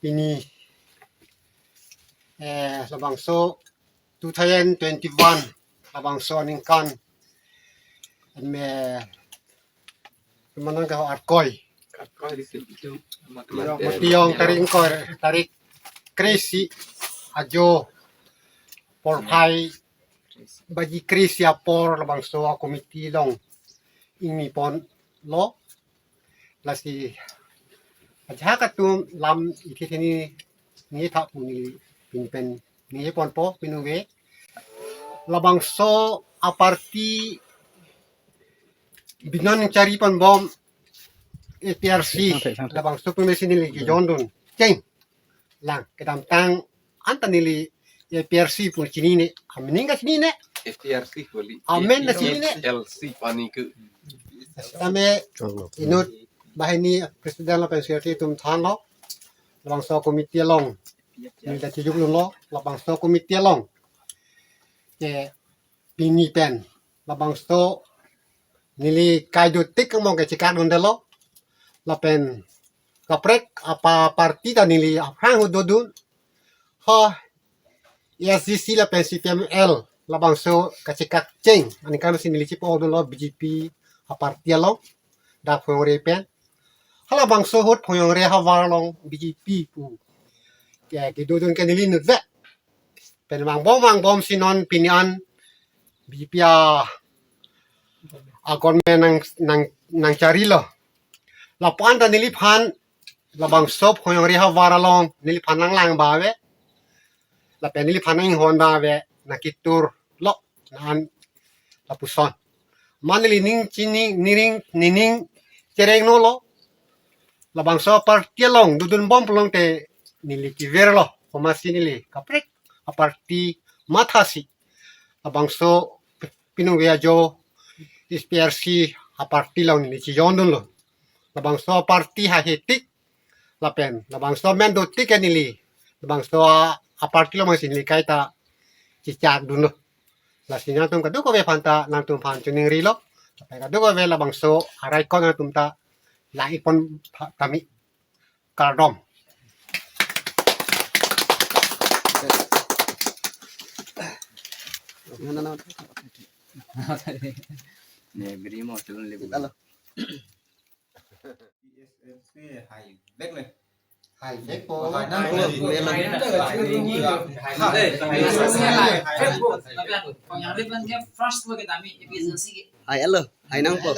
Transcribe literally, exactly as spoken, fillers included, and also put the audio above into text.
Pini, eh, labangso two thousand twenty-one, labangso aningkan, em, eh, manang ka Arkoi. Mati Yong tarik ingkoi, tarik kre-isi ajo porphai baji kre-isi apor labangso a-committee along ingni ponlo. Lasi ajahak atum lam ithe theni ningje tha pu neli pini pen ningje ponpo, pini ave. Labangso a-party binong chari ponbom A P R C, labangso pen si neli kejondun cheng lang, kedamtang anta neli A P R C pu chinine, amen ka chinine, A P R C kali. Amen na chinine. L C pani ke. Tame inut banghini president lapen secretary atum thanlo, labangso committee along neli ta chijukdunlo, labangso committee along ke pini pen labangso neli kaido tik mo kechekak dundelo, lapen kaprek apa party ta neli aphrang hu dodun. Ha, A S D C lapen C P M L labangso kachekak cheng aningkan si neli chipo dunlo B J P a-party along, dak Phongyongre pen. Halabangso ahut Phongyongre ahavar along B J P pu ke kedodun ke neli nutvet. Pen vangbom vangbom si non pini an B J P a, a-government nang, nang, nangcharilo. Lapu-an ta neliphan labangso Phongyongre ahavar along neliphan nanglang ba ave, lapen neliphan nanghon ba ave, nangketurlo, la-an lapuson. Ma neli ning chini, nining, nining chereng nolo. Labangso party along dodunbom pulo te neli keverlo, komatsi neli kaprek a-party mathasi labangso pini ave ajo S P R C a-party along neli chijondunlo. Labangso party haihe tik, lapen labangso amen do tik ke neli labangso a, a-party along si neli kaita chechakdunlo. Lasi nangtum kadokave aphan ta nangtumphan choningrilo. Lapen kadokave labangso araikom nangtum ta lang-ik pon tha-, tami. Kardom. Ne beri mo tulun lebu. Halo. Hai vek po. Hai nang po. Hai nang po. Hai nang po. First lo kita mi emergency. Hai, halo. Hai nang po.